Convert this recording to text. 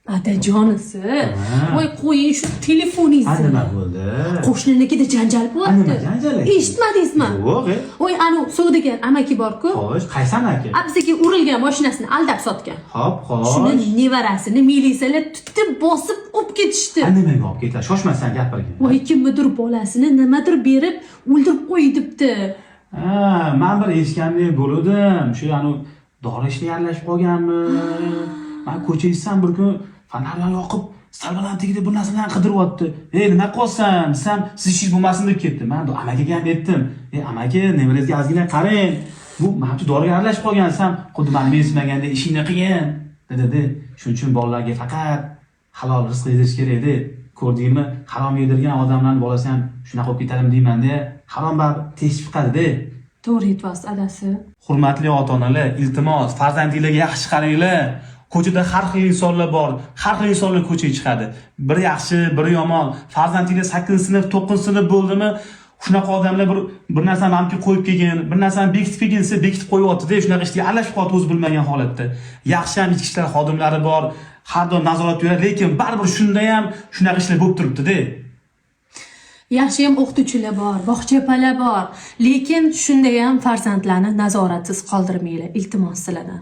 Adajonisi. Ha. Voy, qo'ying shu Ha, telefoningizni. nima bo'ldi? Qo'shninikida janjal Ha, bo'lyapti. nima janjal? Eshitmadingizmi? Yo'q, e. Voy, anu savdogar amaki bor-ku. Xo'sh, qaysi amaki? Abziga urilgan mashinasini aldab sotgan. Hop, xo'sh. Shuni nevarasini militsiyalar tutib, bosib olib ketishdi. Ha, nimaga olib ketadi? Shoshmasdan gapirgin. Voy, kimnidir bolasini nimadir berib o'ldirib qo'yibdi. Ha, man bir eshitgandek bo'ldim. Shu anu dori ishga aralashib qolganmi? Man ko'cha eshitsam, bir kun fonarlar yoqib, sal tagida bir narsalarni qidiryapti. "Ey, nima qilyapsan?" desam, "Siz ishingiz bo'lmasin", deb ketdi. Man amakiga ham aytdim. "Ey, amaki, nevarangizga ozgina qarang. Bu manimcha doriga aralashib qolgan", desam, xuddi mani mensimaganda, "Ishingni qilgin", dedi. Shuning uchun bolalarga faqat halol rizq yedirish kerak edi. Ko'rdingmi, harom yedirgan odamlarning bolasi ham shunaqa bo'lib ketadimi deyman-da. Harom baribir teshib chiqadi-da. To'g'ri aytyapsiz, adasi. Hurmatli ota-onalar, iltimos, farzandinglarga yaxshi qaranglar. Ko'chada har xil insonlar bor, har xil insonlar ko'chaga chiqadi. Biri yaxshi, biri yomon. Farzandinglar 8 sinf, 9 sinf bo'ldimi, shunaqa odamlar bir narsani manimki qo'yib kelgin, bir narsani bekitib kelgin desa, bekitib qo'yyapti-da, shunaqa ishga aralashib qoldi o'zi bilmagan holatda. Yaxshi ham ichki ishlar xodimlari bor, har doim nazorat yuradi, lekin baribir shunda ham shunaqa ishlar bo'lib turibdi-da. Yaxshi ham o'qituvchilar bor, bog'chapalar bor, lekin shunda ham farzandlarni nazoratsiz qoldirmanglar, iltimos sizlardan.